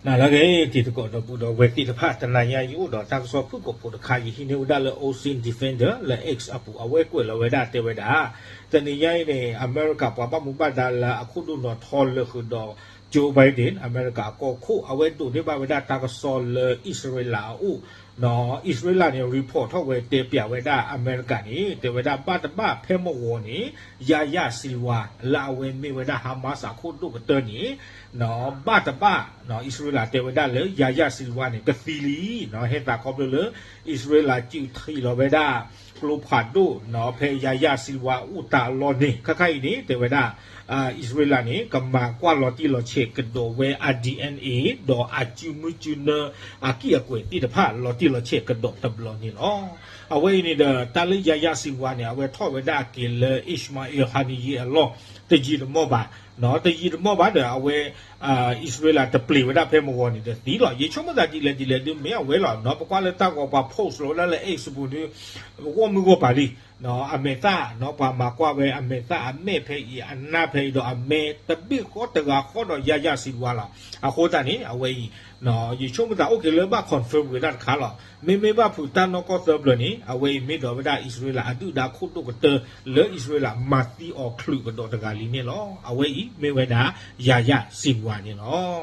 နလၢအဂ့ၤ တံၤသကိးဒီပုၢ်ဒီဝဲၢ်သ့ၣ်တဖၣ်, တနၤညါယအိၣ်ဒီးတၢ်ကစီၣ်ဖုၣ်ကိာ်ဖိတခါ ယဟံးန့ၢ်ဝဲဒၣ်လၢ Ocean Defender လၢ X အပူၤ အဝဲကွဲးလီၤဝဲဒၣ်တဲဝဲဒၣ်, တနံၤညါအံၤန့ၣ် အမဲရကၤပှၤဘၣ်မူဘၣ်ဒါလၢအခိၣ်ဒိၣ်နီၤထီလၢဃုာ်ဒီး Joe Biden အမဲရကၤအကီၢ်ခိၣ် အဝဲဒိးန့ၢ်ဘၣ်ဝဲဒၣ်တၢ်ကစီၣ်လၢအံၣ်စရ့လးအအိၣ် အံၣ်စရ့လးန့ၣ် report ထီၣ်ဝဲတဲပျးဝဲဒၣ်အမဲရကၤန့ၣ် တဲဝဲဒၣ်ဘၣ်တဘၣ်ဖဲမုၢ်ဂီၤန့ၣ် Yahya Sinwar လၢအဝဲမ့ၢ်ဝဲဒၣ် Hamas အခိၣ်ဒိၣ်ကတၢၢ်န့ၣ် ဘၣ်တဘၣ် အံၣ်စရ့လးတဲဝဲဒၣ်လၢ Yahya Sinwar န့ၣ် ကသံလံ, ဟဲသးခီဖျိလၢ အံၣ်စရ့လးစုးထံးလီၤဝဲဒၣ် ကျိဖးဒိၣ် ဖဲ Yahya Sinwar အိၣ်တၢ်အလီၢ်န့ၣ် ခါခါအံၤန့ၣ် တဲဝဲဒၣ် အံၣ်စရ့လးန့ၣ် ကမၤကွၢ်လီၤတံၢ်လီၤဆဲးကဒီးဝဲအ DNA ဒီးအစုမုၢ်စုနၢအကံၢ်အကွဲးသ့ၣ်တဖၣ် လီၤတံၢ်လီၤဆဲးကဒီးတဘျီန့ၣ်လီၤ. အဝဲအံၤန့ၣ်ဒီး တၢ်လၢ Yahya Sinwar န့ၣ် အဝဲထီၣ်ဝဲဒၣ်အက့ၤလၢ Ismail Haniyeh အလီၢ် တယံာ်တမီၢ်ဘၣ်, တယံာ်တမီၢ်ဘၣ်ဒီး အဝဲ အံၣ်စရ့လးတပျ့ၤဝဲဒၣ်ဖဲမုၢ်ဂီၤန့ၣ်ဒီးသံလီၤ. ယဆိကမိၣ်သးဒ်လဲၣ်ဒ်လဲၣ်ဒုးမ့ၢ်အဝဲလီၤ. ပကွၢ်လၢတၢ်ဂီၤပှၤ post လီၤဝဲဒၣ်လၢ X ပူၤဒုး ဂီၢ်မုၢ်ဂီၢ်ပၤလံ အမဲာ်သၣ် ပှၤမၤကွၢ်ဝဲအမဲာ်သၣ်အမဲာ်ဖဲအံၤ အနၢ်ဖဲအံၤဒီး အမဲာ်တဘ့ၣ်ဃီတဂၤဃီဒီး Yahya Sinwar လီၤ. အဃိသတးန့ၣ် အဝဲအံၤ ယဆိကမိၣ်သးအိၣ်က့ၤလၢဘၣ် confirm ဝဲဒၣ်တခါလီၤ. မ့မ့ၢ်ဘၣ်ဖုးတၢ်နီၢ်ကီၢ်သၢပျၢၤန့ၣ် အဝဲအံၤမ့ၢ်ဒီးဝဲဒၣ်အံၣ်စရ့လးအဒုၣ်ဒါခိၣ်ဒိၣ်ကတၢၢ်လၢအံၣ်စရ့လးမၤသံအီၤချုးကဒီးတဂၤလံန့ၣ်လီၤ. အဝဲအံၤမ့ၢ်ဝဲဒၣ် Yahya Sinwar န့ၣ်လီၤ.